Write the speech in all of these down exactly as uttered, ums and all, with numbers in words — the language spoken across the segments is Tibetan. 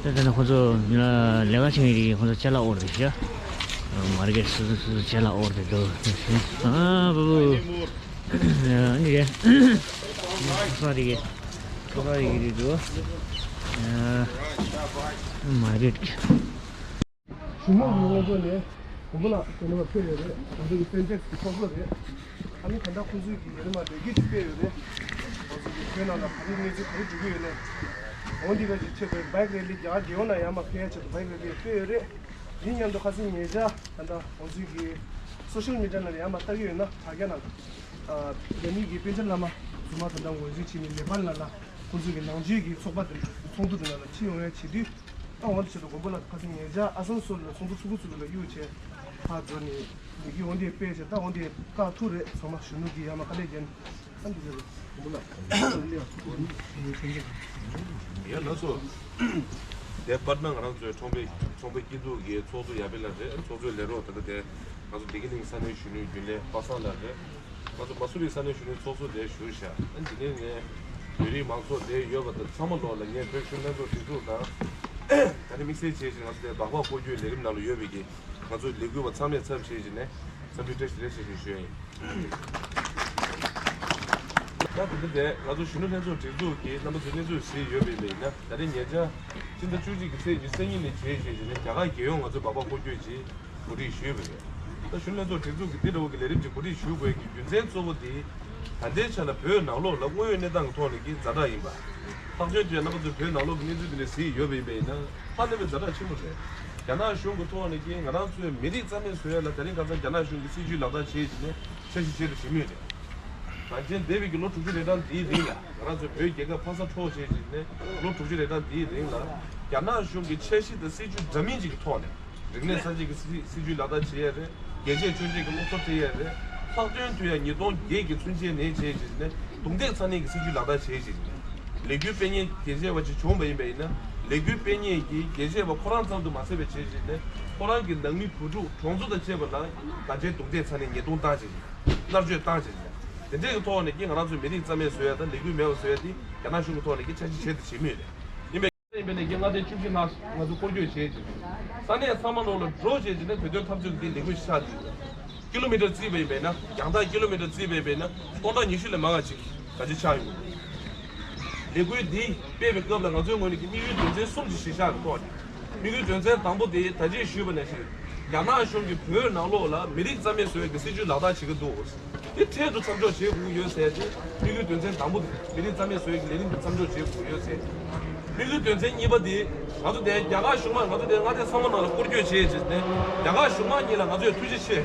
ད་ད་ནི་ཁོ་ཚོ་ལས་ཀ་བྱེད་མཁན་རིགས་ཁོ་ཚོ་ཅ་ལག་དབོར་དེ་ཤ། མར་གེ་སོ་སོ་སོ་སོ་ཅ་ལག་དབོར་དེ་འདུག་ཨ་བུ་བུ། ཨ་ནི་རེད། ཁོ་ཚོ་རིགས་ཁོ་ཚོ་རིགས་རེད་འདུག་མར་གེ། གཞུང་ལུགས་ཀྱི་དབང་ཚོགས་ནས་དགོན་པ་ལ་དེ་ནས་ཕེབས་ཡོད་རེད། ང་ཚོ་གི་སེམས་ཅན་གྱི་ཚོགས་གཙོ་རེད། ཨ་ནི་ད་ལྟ་ཁོང་ཚོས་ཀྱི་ཡོད་མ་རེད་གི་ཅིག་ཕེབས་ཡོད་རེད། ང་ཚོ་གི་བོད་ནང་ལ་ག་རེ་གནས་ཚུལ་ག་རེ་འགྲོ་གི་ཡོད་ནས། འོ་འདི་ག་ཅིག་ཆེད་དུ་བྷའིག་རེ་ལི་རྒྱ་གར་རྒྱལ་ཡོངས་ནང་ཡར་མར་ཕེབས་ཡ་ཆེད་དུ་བྷའིག་རེ་ལི་ཕེབས་ཡོད་རེད། དེ་མཉམ་དུ་ཁ་སང་ཉེ་ཆར་ད་ལྟ་ང་ཚོས་ཀྱི་སོ་ཤལ་མི་ཌི་ཡ་ནང་ལ་ཡར་མར་ལྟ་གི་ཡོད་ན་དྲ་རྒྱ་ནང་ཨ་རྒྱ་མི་གི་པཎ་ཆེན་བླ་མ་རྫུན་མ་ད་ལྟ་ངོས་འཛིན་བྱས་ནས་ནེ་པཱལ་ནང་ལ་ཁོང་ཚོས་ཀྱི་ནང་ཆོས་ཀྱི་ཚོགས་པ་དེ་ཚོགས་འདུ་དེ་ནང་ལ་ཕྱིན་ཡོང་ཡ་བྱེད་དུས། ད་འོང་དུ་ཆེད་དུ་དགོན་པ་ལ་ཁ་སང་ཉེ་ཆར་ཨ་སན་སོལ་ལ་ཚོགས་འདུ་ཚོགས་ཀྱི་ཚུལ་ལ་གཡུག་བྱས་ཕར་འགྲོ་ནས་འདི་གི་འོང་དེ་སྤེལ་བྱས། ད་འོང་དེ་བཀག་ཐུབ་རེད། ཚང་མ་གཞོན་ནུ་གི་ཡ་མ་དཀའ་ལས་བརྒྱབ་ནས་ཨ་འདི་ཚོ་དགོན་པ་ལ། ཡ་ལགས་སོ། དེ་པར་ན་ང་རང་ཚོའི་ཁྲོང་པའི་ཁྲོང་པའི་སྐྱིད་སྡུག་གི་ཚོགས་གཙོ་ཡ་པེ་ལགས་རེད། ཚོགས་གཙོའི་ལས་རོགས་ད་ལྟ་དེ་ང་ཚོ་བདེ་སྐྱིད་གླིང་ས་གནས་གཞོན་ནུའི་རྒྱུན་ལས་པ་སངས་ལགས་རེད། ང་ཚོ་མ་སུ་རི་ས་གནས་གཞོན་ནུའི་ཚོགས་གཙོ་དེ་བཞུགས་ཤག་ཨ་འདི་ནས་ནས་བོད་རིགས་མང་ཚོགས་དེ་ཡོད་པ་དང་ཚང་མ་ལོག་ལ་ངས་བོད་གཞོན་ལྷན་ཚོགས་སྒྲིག་འཛུགས་དང་ད་ནི་དམིགས་བསལ་བྱས་ཤིང་ང་ཚོ་དེ་སྦག་སྦག་སྐོར་སྐྱོད་ལས་རིམ་ནང་ལ་ཡོད་པའི་གི་ང་ཚོའི་ལས་འགུལ་བ་ཚང་མས་ཚབ་བྱས་ཤིང་ནས་འཚམས་འདྲི་བཀྲ་ཤིས་བདེ་ལེགས་ཞུ་ཞུ་ཡ་ཡིན། ད་དེ་འདྲ་དེ་ང་ཚོ་གཞོན་ནུ་ལྷན་ཚོགས་སྒྲིག་འཛུགས་ཀྱིས་རྣམ་པ་ཚོའི་གནས་ཚུལ་གཟིགས་ཡོད་པའི་མེད་ན་ད་རེས་ཉེ་ཆར་ཕྱི་ཟླ་བཅུ་གཅིག་གི་ཚེས་ཉི་ཤུ་རྩ་གཉིས་ནས་བྱས་བྱས་བྱས་ནས་རྒྱ་གར་རྒྱལ་ཡོངས་ང་ཚོས་སྦག་སྦག་སྐོར་སྐྱོད་ཀྱིས། གོ་སྒྲིག་ཞུས་པ་རེད། ད་གཞོན་ལྷན་ཚོགས་སྒྲིག་འཛུགས་ཀྱིས་འདི་འདྲ་བོ་གི་ལས་རིམ་ཅིག་གོ་སྒྲིག་ཞུ་དགོས་ཀྱི་རྒྱུ་མཚན་གཙོ་བོ་དེ། ད་ལྟའི་ཆ་ལ་བོད་ནང་ལོགས་ལ་དངོས་ཡོད་གནས་སྟངས་ཀྱི་ཐོག་ནས་ཀྱི་ཛ་དྲག་ཡིན་པ། ལྷག་དོན་དུ་རྣམ་པ་ཚོས་བོད་ནང་ལོགས་ཀྱི་གནས་ཚུལ་འདི་འདྲ་གཟིགས་ཡོད་པ་ཡིན་པ་ཡིན་ན་ཧ་ལས་པའི་ཛ་དྲག་ཆེན་པོ་རེད། རྒྱ་ནག་གཞུང་གི་ཐོག་ནས་ཀྱི་ང་རང་ཚོའི་མི་རིགས་རྩ་མེད་བཟོ་ཡ་ལ་ད་རིང་ཁ་སང་རྒྱ་ནག་གཞུང་གི་སྲིད་ཇུས་ལག་བསྟར་བྱས་བྱས་ནས་འཆར་གཞི་བྱས་དང་བྱེད་མུས་རེད། ད་རྗེས་འདས་པའི་གི་ལོ་དྲུག་ཅུ་རེ་གྲངས་འདིའི་རིང་ལ་ང་རང་ཚོའི་བོད་རྒྱལ་ཁབ་ཕ་ས་འཕྲོག་བྱས་བྱས་ནས་ལོ་དྲུག་ཅུ་རེ་གྲངས་འདིའི་རིང་ལ་རྒྱ་ནག་གཞུང་གི་འཆར་གཞི་དང་སྲིད་ཇུས་འདྲ་མིན་ཅིག་གི་ཐོག་ནས། རིག་གནས་གསར་བརྗེ་གི་སྲིད་སྲིད་ཇུས་ལག་བསྟར་བྱེད་ཡས་རེད། རྒྱལ་གཅེས་ཆོས་གཅེས་ཀྱི་སློབ་གསོ་སྤྲད་ཡས་རེད། ལྷག་དོན་དུ་ཡང་ཉིས་སྟོང་བརྒྱད་ཀྱི་ཚུན་ཆད་ནས་བྱས་བྱས་ནས་རྡུང་རྡེག་ཚ་ནན་གྱི་སྲིད་ཇུས་ལག་བསྟར་བྱས་བྱས་ནས་ལས་འགུལ་སྤེལ་མཁན་རྒྱལ་གཅེས་པ་ཅིག་བྱུང་བ་ཡིན་པ་ཡིན་ན་ལས་འགུལ་སྤེལ་མཁན་གྱི་རྒྱལ་གཅེས་པ་ཁོ་རང་ཙམ་དུ་མ་ཟད་པའི་བྱས་བྱས་ནས་ཁོ་རང་གི་ནང་མི་བུ་ཕྲུག་གྲོང་ཚོ་དང་བཅས་པ་ལ་ད་ཆའི་རྡུང་རྡེག་ཚ་ནན་ཉེས་རྡུང་བཏང་བྱས་བྱས་མནར་གཅོད་བཏང་བྱས་བྱས་དེ་འདྲས་ཀྱི་ཐོག་ནས་ཀྱི་ང་རང་ཚོའི་མི་རིགས་རྩ་མེད་བཟོ་ཡ་དང་ལས་འགུལ་མེད་པ་བཟོ་ཡ་དེ་རྒྱ་ནག་གཞུང་གི་ཐོག་ནས་ཀྱི་འཆར་གཞི་བྱས་དང་བྱེད་མུས་རེད། ཡིན་པའི། ཡིན་པའི་ནས་ཀྱི་མངའ་སྡེ་བཅུ་བཞི་ལྷག་ང་ཚོ་སྐོར་སྐྱོད་བྱས་ཀྱི། ས་གནས་ཚང་མ་ནང་ལ་འགྲོ་བྱས་ཀྱི་ནས་བོད་དོན་འཐབ་རྩོད་ཀྱི་ལས་འགུལ་ཤར་ཀྱི། ཀི་ལོ་མི་ཊར་བརྩིས་པ་ཡིན་པས་ན་རྒྱང་ཐག་ཀི་ལོ་མི་ཊར་བརྩིས་པ་ཡིན་པས་ན་སྟོང་ཕྲག་ཉི་ཤུ་ལས་མང་བ་ཅིག་ག་ཅི་ཆགས་ཡོད། ལས་འགུལ་འདི་སྤེལ་བའི་སྐབས་ལ་ང་ཚོའི་ངོས་ནས་ཀྱི་དམིགས་ཡུལ་དོན་ཚན་གསུམ་གྱི་གཞི་བཞག་གི་ཐོག་ནས། དམིགས་ཡུལ་དོན་ཚན་དང་པོ་དེ་ད་ཅི་ཞུས་པ་ནང་བཞིན། རྒྱ་ནག་གཞུང་གིས་བོད་ནང་ལོགས་ལ་མི་རིགས་རྩ་མེད་བཟོ་བའི་གི་སྲིད་ཇུས་ལག་བསྟར་བྱེད་ཀྱི་འདུག་དེ་འཕྲལ་དུ་མཚམས་འཇོག་བྱེད་དགོས་ཀྱི་ཡོད་ཟེར་ཏེ་དམིགས་ཡུལ་དོན་ཚན་དང་པོ་དེ་མི་རིགས་རྩ་མེད་བཟོ་བའི་གི་ལས་རིམ་དེ་མཚམས་འཇོག་བྱེད་དགོས་ཀྱི་ཡོད་ཟེར། དམིགས་ཡུལ་དོན་ཚན་གཉིས་པ་དེ་ང་ཚོ་དེ་རྒྱ་གར་གཞུང་མང་ང་ཚོ་དེ་མངའ་སྡེ་ཚང་མ་ནང་ལ་སྐོར་སྐྱོད་བྱེད་བྱས་ནས་རྒྱ་གར་གཞུང་མང་གཉིས་ལ་ང་ཚོས་ཐུགས་རྗེ་ཆེ།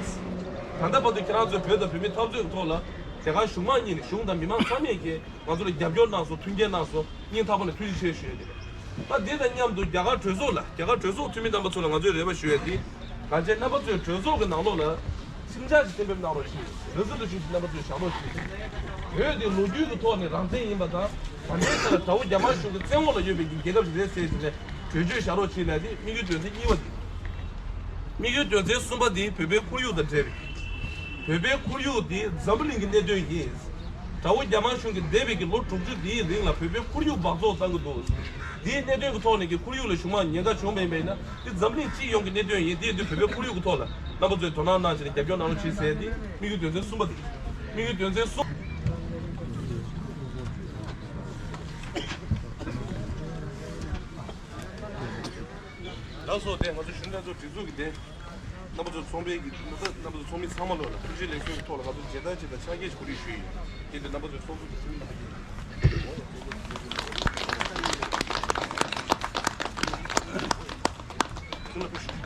ད་ལྟ་བར་དུ་ཁྱེད་རང་ཚོས་བོད་དང་བོད་མིའི་འཐབ་རྩོད་ཀྱི་ཐོག་ལ་རྒྱ་གར་གཞུང་མང་གཉིས་ནས་གཞུང་དང་མི་མང་ཚང་མས་ཀྱིས། ང་ཚོ་ལ་རྒྱབ་སྐྱོར་གནང་སོང་མཐུན་རྐྱེན་གནང་སོང་སྙིང་ཐག་པ་ནས་ཐུགས་རྗེ་ཆེ་ཞུ་ཡ་དེ་རེད། ད་དེ་དང་མཉམ་དུ་རྒྱ་གར་གྲོས་ཚོགས་ལ་རྒྱ་གར་གྲོས་ཚོགས་འཐུས་མི་རྣམ་པ་ཚོ་ལ་ང་ཚོས་རེ་བ་ཞུ་ཡ་དེ། གང་བྱས་རྣམ་པ་ཚོས་གྲོས་ཚོགས་ཀྱི་ནང་ལོགས་ལ་ཁྲིམས་འཆར་ཞིག་གཏན་འབེབས་གནང་རོགས་ཞུ། རེ་ཟུང་དུ་ཞུ་ཞིག་རྣམ་པ་ཚོས་བཞག་རོགས་ཞུ། བོད་དེ་ལོ་རྒྱུས་ཀྱི་ཐོག་ནས་རང་བཙན་ཡིན་པ་དང་ད་ལྟའི་ཆར་དགྲ་བོ་རྒྱ་དམར་གཞུང་གི་བཙན་འོག་ལ་ཡོད་པའི་རྒྱལ་ཁབ་ཞིག་རེད་ཟེར་ཞིག་ནས་གྲོས་ཆོད་བཞག་རོགས་ཞུ་ལབ་དེ་དམིགས་ཡུལ་དོན་ཚན་གཉིས་པ་དེ། དམིགས་ཡུལ་དོན་ཚན་གསུམ་པ་དེ་བོད་པའི་ཁོར་ཡུག་དང་འབྲེལ་བའི། བོད་པའི་ཁོར་ཡུག་དེ་འཛམ་བུ་གླིང་གི་གནད་དོན་ཡིན། དགྲ་བོ་རྒྱ་དམར་གཞུང་གིས་འདས་པའི་གི་ལོ་དྲུག་ཅུ་འདིའི་རིང་ལ་བོད་པའི་ཁོར་ཡུག་འབག་བཙོག་བཏང་གི་འདུག་དེའི་གནད་དོན་གྱི་ཐོག་ནས་ཀྱི་ཁོར་ཡུག་ལ་གཞུང་མང་ཉེན་ཁ་བྱུང་བ་ཡིན་པས་ན་དེ་འཛམ་གླིང་སྤྱི་ཡོངས་ཀྱི་གནད་དོན་ཡིན། དེ་དུས་བོད་པའི་ཁོར་ཡུག་གི་ཐོག་ལ་རྣམ་པ་ཚོས་དོ་སྣང་གནང་བྱས་ནས་རྒྱབ་སྐྱོར་གནང་རོགས་གྱིས་ཟེར་ཏེ་དམིགས་ཡུལ་དོན་ཚན་གསུམ་པ་དེ། དམིགས་ཡུལ་དོན་ཚན་གསུམ། ལགས་སོ། དེ་ང་ཚོ་གཞོན་ལྷན་ཚོགས་སྒྲིག་འཛུགས་ཀྱི་དེ། རྣམ་པ་ཚོ་ཚོགས་མིའི་གི་རྣམ་པ་ཚོ་ཚོགས་མི་ཚང་མ་ལོ་ལ་ཐུགས་རྗེ་ལེགས་གསོལ་གྱི་ཐོག་ལ་ང་ཚོ་མཇལ་དར་ཅིག་དང་ཕྱག་འཁྱེར་ཅིག་གོ་སྒྲིག་ཞུས་ཡིན། དེ་འདྲ་རྣམ་པ་ཚོའི་ཚོགས་གཙོ་གི་ཚོགས་མི་རྣམ་པ་ཚོས་ཚུར་ལ་ཕུལ་ཞུ།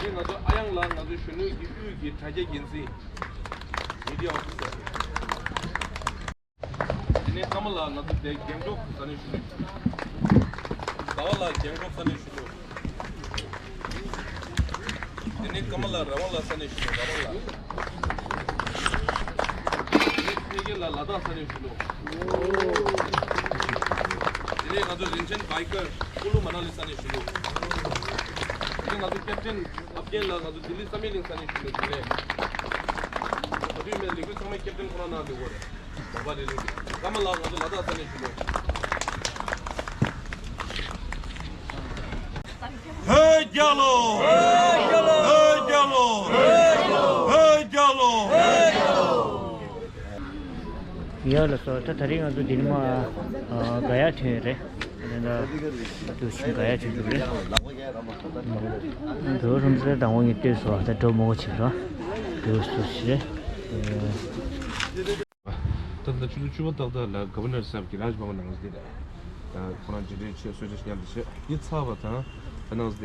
དེ་ནས་ང་ཚོ་ཨ་ཡང་ལགས་ང་ཚོའི་གཞོན་ནུ་ཡི་དབུས་ཀྱི་དྲ་རྒྱ་འགན་འཛིན། མི་ཌི་ཡ་ཨོ་ཕི་སར། དེ་ནས་ཀརྨ་ལགས་ང་ཚོ་དེ་རྒན་གོག་ས་གནས་གཞོན་ནུ། ཟླ་བ་ལགས་རྒན་གོག་ས་གནས་གཞོན་ནུ། དེ་ནས་ཀརྨ་ལགས་ར་བ་ལགས་ས་གནས་གཞོན་ནུ་ར་བ་ལགས། དེ་ནས་འཕེལ་རྒྱས་ལགས་ལ་དྭགས་ས་གནས་གཞོན་ནུ། དེ་ནས་ང་ཚོ་རིན་ཆེན་བྷའི་ཀར་ཀུ་ལུ་མ་ན་ལི་ས་གནས་གཞོན་ནུ། དེ་ནས་ང་ཚོ་ཀེབ་ཊེན་ཨབ་རྒན་ལགས་ང་ཚོ་ལྡི་ལི་བསམ་ཡས་གླིང་ས་གནས་གཞོན་ནུ་དེ་ནས། ལས་འགུལ་ཚང་མའི་ཁེབས་ཀྱོན་ཁོ་ན་གནང་འདུག་གོ་རེད། མ་པ་ལས་ལུགས་ཀྱི་ཀ་མ་ལགས་ང་ཚོ་ལ་དྭགས་ས་གནས་ཞུ་ལོ། བོད་རྒྱལ་ལོ། བོད་རྒྱལ་ལོ། བོད་རྒྱལ་ལོ། ཡ་ལགས་སོ། ད་དེ་རིང་ང་ཚོ་འདི་ནས་མར་ཨ་ག་ཡ་ཐོན་ཡོད་རེད། དེ་ནས་ད་དུ་ཕྱིན་ག་ཡ་ཐོན་འགྲོ་རེད། བོད་རུམ་ཚ་དང་པོ་ངས་ལྟོས་སོ། ད་འགྲོ་མོ་ཆེ་ར་འགྲོ་སུ་ཞིག་རེད། ད་ལྟ་ཆུ་ཚོད་བཅུ་པ་ཏག་ཏག་ལ་ག་བྷར་ནར་སཱབ་ཀྱིས་རཱཇ་བྷ་ཝན་ནང་ལ་བསྡད་རེད། ཁོ་རང་མཇལ་འཕྲད་བྱས་གསོལ་ཇ་མཉམ་དུ་བྱས་ཡིད་ཚ་བ་དང་། ད་ནང་བསྡད་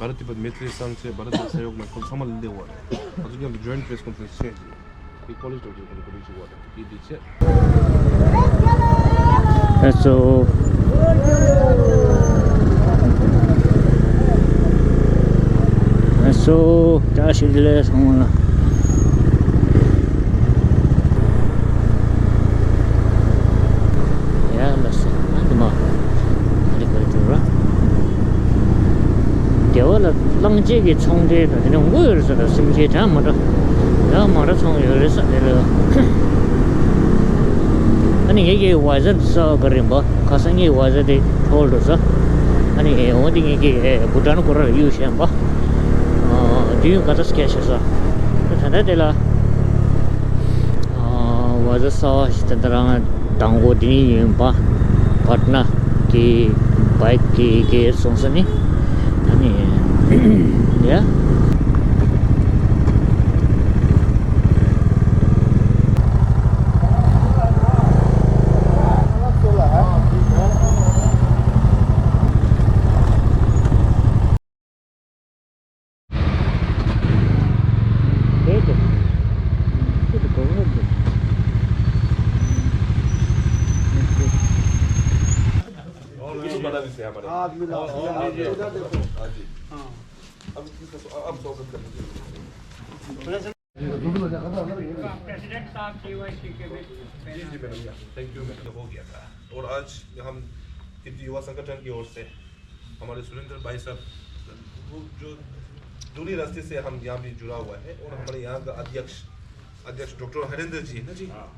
བྷ་ར་ཏི་པད་མེ་ཏྲི་སང་ཆེ་བྷ་ར་ཏི་སཱ་ཡོག་ནང་ཁོང་ཚང་མ་ལ་སླེབས་པ་རེད། ང་ཚོ་མཉམ་དུ་ཇོའིན་ཊི་པྲེ་སི་ཀོན་ཕ་རེན་སི་བྱས་ཀྱི། དེ་ཀོ་ལེ་ཇི་ཌོག་ཊར་ཁོང་ཚོ་ཀོ་ལེ་ཇི་བ་དང་དེ་དེ་བྱས། ཨ་སོ། ཨ་སོ། བཀྲ་ཤིས་བདེ་ལེགས་ཚང་མ་ལ། ཡ་ལགས་སོ། ཨ་འདི་མ། ཨ་འདི་ག་རེ་འགྲོ་ར། སྡེ་བ་ལ་གླང་ཆེན་གྱི་ཚོང་འབྲེལ་དང་དེ་ནས་དངུལ་ཡོད་རེད་ཟེར་དང་སེམས་ཅན་དྲང་མ་འདྲ་ཡང་མ་འདྲ་ཚོང་ཡོད་རེད་ས་དེ་ལ། ཨ་ནི་ངེད་ཀྱི་ཝི་ཟ་ས་ག་རིམ་པ་ཁ་སང་ངའི་ཝི་ཟ་དེ་འཕྲོ་འགྲོ་ས། ཨ་ནི་འོ་དེ་ངེད་ཀྱི་བུ་ཊན་གོ་ར་ལ་གཡུག་བཞིན་པ། དུས་ཡུན་ག་ཚོད་སྐྱེལ་བྱས་ས། ད་ད་ལྟ་དེ་ལ་ཝི་ཟ་གསར་བ་ཞིག་ད་ལྟ་རང་དང་པོ་དེ་ནས་ཡིན་པ། པཊ་ན་གི་བྷའིཀ་གི་གེ་སོང་ས་ནི། ཨ་ནི། ཡ། और किसी को पता नहीं से हमारे। हाँ, बिल्कुल। और, और, और, हाँ जी। हाँ। अब इसका स्व-, अब स्वागत कर लीजिए। प्रेसिडेंट साहब, केवाईसी के भी जी, जी, मैडम, या। Thank you, madam. हो गया था। और आज हम तिब्बती युवा संगठन की ओर से हमारे सुरेंद्र भाई साहब, वो जो दूरी रास्ते से हम यहाँ भी जुड़ा हुआ है, और हमारे यहाँ का अध्यक्ष, अध्यक्ष डॉक्टर हरेंद्र जी है ना जी? हाँ।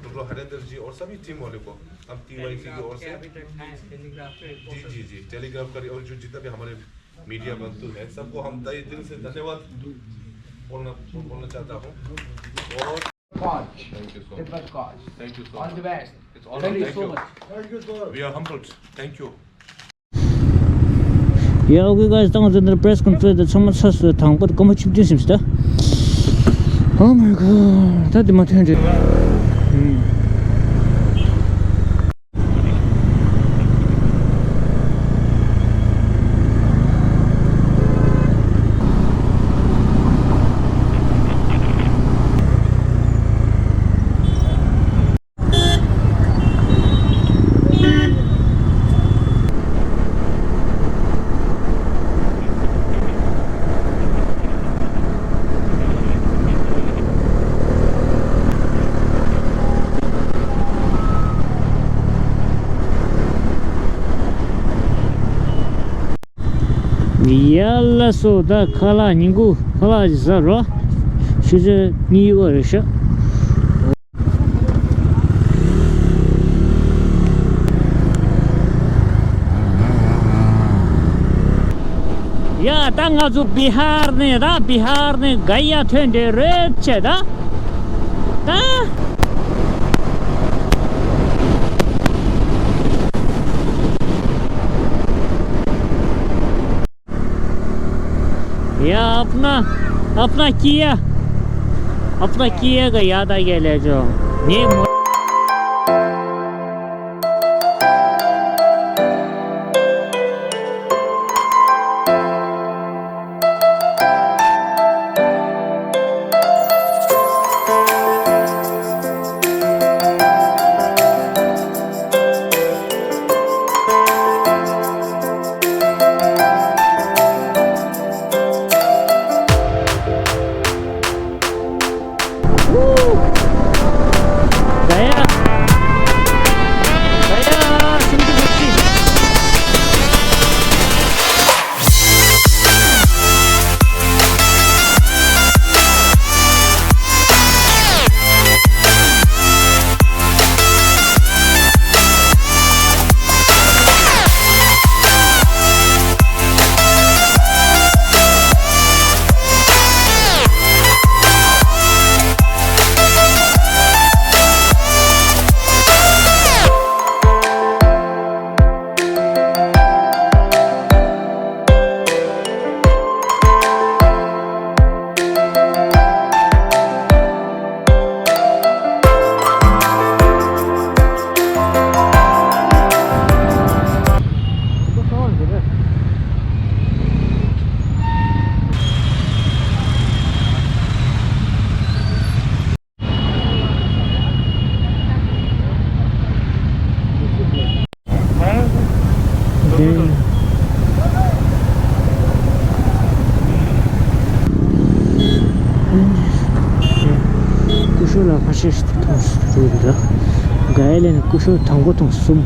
डॉक्टर हरेंद्र जी और सभी टीम वाले को हम टीवाईसी की ओर से, अभी तक है, टेलीग्राफ पे जी, जी, जी, टेलीग्राफ का और जो जितना भी हमारे मीडिया बंधु है, सबको हम तहे दिल से धन्यवाद बोलना, बोलना चाहता हूँ। और Koj. Thank you so much. Tibbet Koj. Thank you so much. All the best. It's all, thank you so much. Thank you, sir. We are humbled. Thank you. Yeah, okay, guys, ད་ང་ཚོ་འདིར་པྲེ་སི་ཀོན་ཕ་རེན་སི་དེ་ཚང་མ་ཚར་སོང་། དང་པོ་དེ་སྐར་མ་བཅུ་བདུན་ཟིན་སོང་ད། Oh my God. ད་དེ་མ་ཐོན་རེད། ཡ་ལགས་སོ། ད་ཁ་ལག་ཉིན་གུང་ཁ་ལག་ཅིག་ཟ་རོགས། ཆུ་ཚོད་གཉིས་པ་རེད་ཤག་ཡ། ད་ང་ཚོ་བི་ཧར་ནས། ད་བི་ཧར་ནས་ག་ཡ་ཐོན་འདྲ་རེད་ཆེ་ད། ད། या अपना, अपना किया, अपना किया का याद आ गया ले जो। ये मो- ལ་ཁ་ཤས་ཤིག་མཐོང་སྲིད་འདུག་ག་ཡ་ལན་སྐུ་ཞབས་དང་པོ་དང་གསུམ།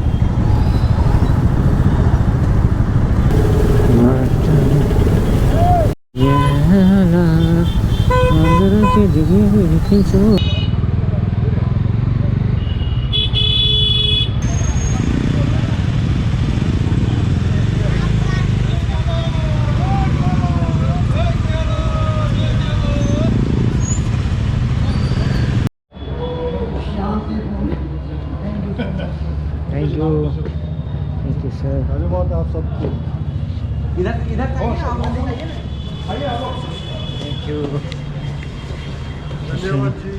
Thank you. Thank you, sir. धन्यवाद आप सबको। इधर, इधर आइए। Thank you. धन्यवाद जी।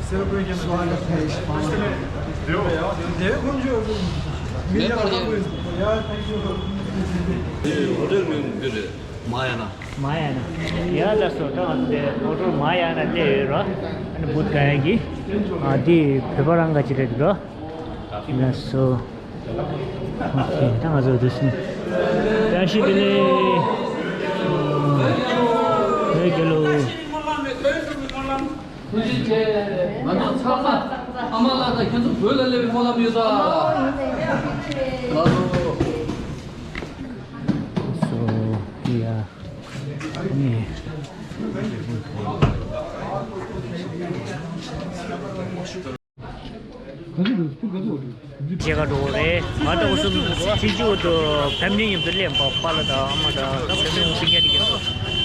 सेलिब्रेशन स्वागत है। देव, देव कौन जो मिल जाएगा कोई। यार, thank you। होटल में फिर माया ना। མ་ཡ་ན། ཡ་ལགས་སོ། ད་ང་ཚོ་དེ་ཧོ་ཊེལ་མ་ཡ་ན་སླེབས་ཡོད་ར། ཨ་ནི་བུད་ག་ཡ་གི། ཨ་འདི་བོད་པ་རང་ག་ཅི་རེད་འདུག་ར། ལགས་སོ། ཨོ་ཁེ། ད་ང་ཚོ་འདུག་སེ། བཀྲ་ཤིས་བདེ་ལེགས། བོད་རྒྱལ་ལོ། ཐུགས་རྗེ་ཆེ། ང་ཚོ་ཚང་མ་ཨ་མ་ལགས་དང་ཁྱེད་ཚོ་བོད་ལ་སླེབས་པའི་སྨོན་ལམ་ཡོད་ད། ལགས་སོ། སོ་ཡ། ནི། ཅེ་ག་འགྲོ་རེད། ང་ད་འུ་ཚོ་ཆུང་ཆུང་དུ་ཕེ་མི་ལི་མཉམ་དུ་སླེབས་པ། པཱ་ལགས་དང་ཨ་མ་དང་ད་ཕེ་མི་ལི་ཧོང་སི་ཉ་དི་གི་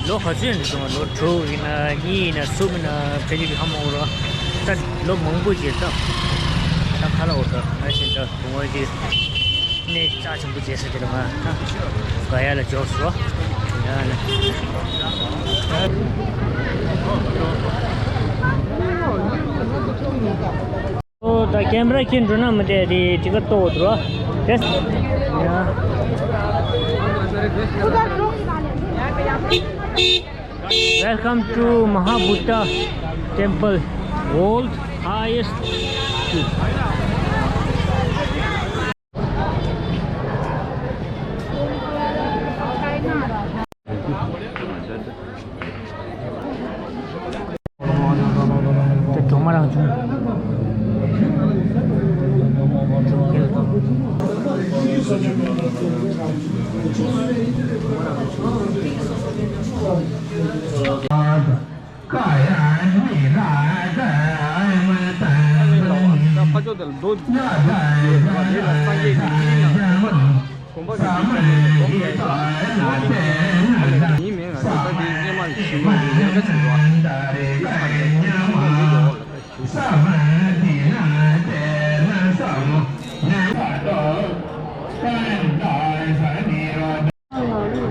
ལོ་ག་ཚོད་ཡིན་འདུག་ལོ་དྲུག་ཡིན་ན་གཉིས་ཡིན་ན་གསུམ་ཡིན་ན་ཕེ་མི་ལི་ཧ་མ་འོ་ར། ད་ལོ་མང་པོ་རྗེས་ད་ད་ཁ་ལ་འོ་ད་ན་བཞིན་ད་དུང་བ་རྗེས། ནས་རྩ་ཆེན་པོ་བྱས་ས་དེ་རུ་ང་ད་ག་ཡ་ལ་འབྱོར་སོང་། ཡ་ལ། ཨོ་ད་ཀེམ་ར་ཁྱེར་འགྲོ་ན་མི་བདེ་དེ་ཊི་ཀེ་ཊི་གཏོང་དགོས་འདུག་ར། དེ། ཡ། Welcome to Mahabuddha Temple, world highest peak. དེ་གྲོག་མ་རང་བྱུང་། ཕ་ཕྱོགས་དེར་རྡོ་ཡོད་པ་དེ་ལ་སངས་རྒྱས་ཀྱི་ཡིན་ན་དགོན་པ་གི་ཡིན་ན་དགོན་པ་ཡིན་ན་ཡིན་མིན་ང་ཚོ་ད་དེ་སྔོན་མ་ལ་ཞིབ་མོ་ཡིན་ཡང་ག་ཅིག་རེད་བ། དེ་ཚ་དེ་ཐུན་མོང་མི་འགྲོ་བ་ལ་ད་ཞིབ་མོ་ཡིན།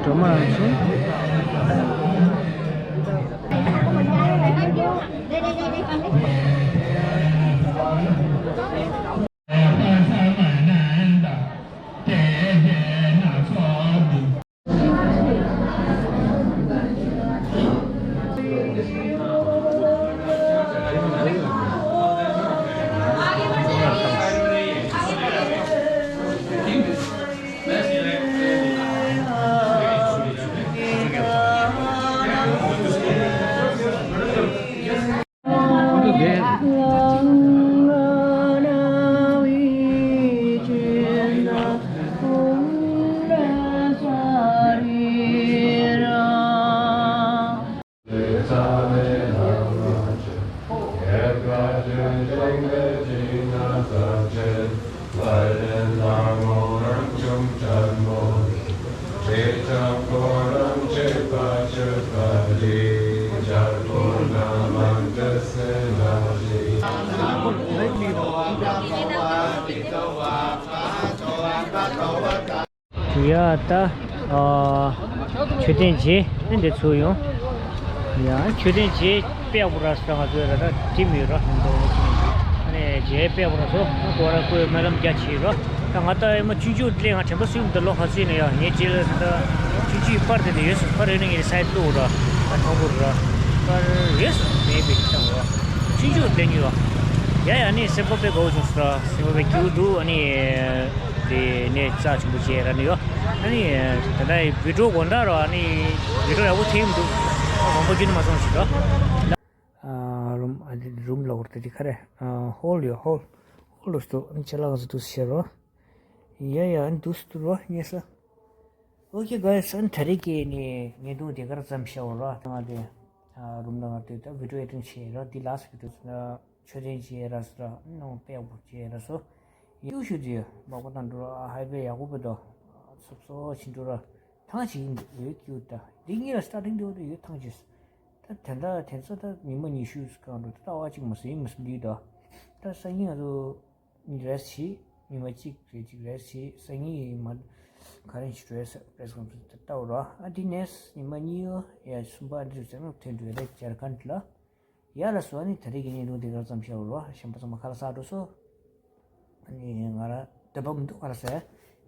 གྲོག་མ་རང་བྱུང་། ཡ་ད། ཨ། མཆོད་རྟེན་རྗེས་ནི་འདི་ཚུར་ཡོང་། ཡ་མཆོད་རྟེན་རྗེས་དཔེ་ཡག་པོ་རག་སོང་། ང་ཚོའི་ར་ད་ཁྲིམས་ཡོད་ར་མི་འདུག་ཨ་ནི་རྗེས་དཔེ་ཡག་པོ་རག་སོང་། ཁོ་ར་ཁོས་སྨོན་ལམ་རྒྱ་ཆེ་ར། ད་ང་ད་ཨེ་མ་ཆུང་ཆུང་སླེབས། ང་དྲན་པ་སུས་མི་འདུག་ལོ་ག་ཚོད་ཡིན་ན་ཡང་ངའི་རྗེས་ལ་ད་ཆུང་ཆུང་པར་དེ་འདྲ་ཡོད་སོང་། པར་ཡོད་ན་ངས་སའི་ཏོག་ར་ད་མཐོང་གི་ར། པར་ཡོད་སོང་། མེད་པའི་ཐང་ར། ཆུང་ཆུང་སླེབས་ཉིན་ར། ཡ་ཡ་ནི་སེམས་པ་དཔེ་དགའ་བོ་བྱུང་སོང་ར། སེམས་པ་དཔེ་སྐྱིད་པོ་འདུག་ཨ་ནི། དེ་ནས་རྩ་ཆེན་པོ་བྱས་ར་ནི་ཡོད། ཨ་ནི་ད་ལྟ་བི་ཌིའོ་དགོང་དག་ར། ཨ་ནི་བི་ཌིའོ་ཡག་པོ་ཐེབས་མི་འདུག་ཨ་དགོངས་པ་རྒྱུན་ནས་མ་སོང་ཞིག་ར། ཨ་རུམ། རུམ་ལ་འོར་ཏེ་དེ་ཁ་རེ། ཧོལ་ཡོད་ཧོལ། ཧོལ་ལོ་སྟོ་ཨན་ཆ་ལག་ཟ་དུ་ཤེར་རོ། ཡ་ཡ་ཨན་དུ་སྟུ་རོ་ཉེ་ས། ཨོ་ཁེ་གཱི་སི། ཨན་ད་རེས་ཀྱི་ནི་ཉེ་དུང་དེ་གར་ཙམ་ཤ་བོ་རོ། ང་དེ་རུམ་ལ་ང་དེ་ད་བི་ཌིའོ་ཨེ་ཌིང་ཤེར་རོ། དེ་ལ་སི་བི་ཌིའོ་ཆོས་ལྡན་བྱས་ར་སི་ར་ནང་དཔེ་ཡག་པོ་བྱས་ར་སོ། ཡུ་ཤུ་དེ་མག་པ་དང་འགྲོ་ར་ཧའི་ཝེ་ཡག་པོ་བེ་དོ། སོབ་སོ་ཕྱིན་འགྲོ་ར་ཐང་ཅིག་ཡོད་ཀྱི་ཡོད། ད་འདི་གཉིས་ལ་སི་ཊར་ཊིང་དེ་བོ་དེ་ཡོད་ཐང་ཅིག་ད་དེ་འདྲ་དེ་ཚོ་ད་ཉི་མ་ཉི་ཤུ་གང་འགྲོ་ད་ལྟ་བ་ཅིག་མ་སོ་ཡིན་མ་སོ་འདི་ད། ད་སང་ཉིན་ང་ཚོ་རེ་སི་ཊི་བྱེད། ཉི་མ་གཅིག་རེ་གཅིག་རེ་སི་ཊི་བྱེད། སང་ཉིན་ཡིན་མ་ག་རེ་ཞིག་རེ་སི་ཊི་རེ་སི་ཊི་ཀོན་ཕ་རེན་སི་ད་ལྟ་བོ་ར། ཨ་འདི་ནས་ཉི་མ་གཉིས་ཡོད་ཡ་གསུམ་པ་འདི་ཚོ་ནང་ཐོན་འགྲོ་རེད་ཇར་ཁན་ཌ་ལ། ཡ་ལ་སོ་ཨ་ནི་ད་རེས་ཀྱི་བརྙན་ཐུང་འདི་གར་ཙམ་བཞག་རོགས། གཞན་པ་ཚང་མ་ཁ་ལག་ཟ་འགྲོ་སོ། ཨ་ནི་ང་ར་འདོད་པ་མི་འདུག་ཁ་ལག་ཟ།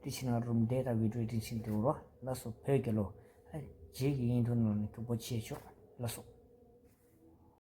དེ་ཕྱིན་ན་རུམ་བསྡད་དང་བི་ཌིའོ་ཨེ་ཌིང་བྱེད་འདུག་རོགས། ལགས་སོ་བོད་རྒྱལ་ལོ། ཨ་རྗེས་ཀྱི་བརྙན་ཐུང་ནང་ནས་ཐུག་པ་བྱེད་ཆོག་ལགས་སོ།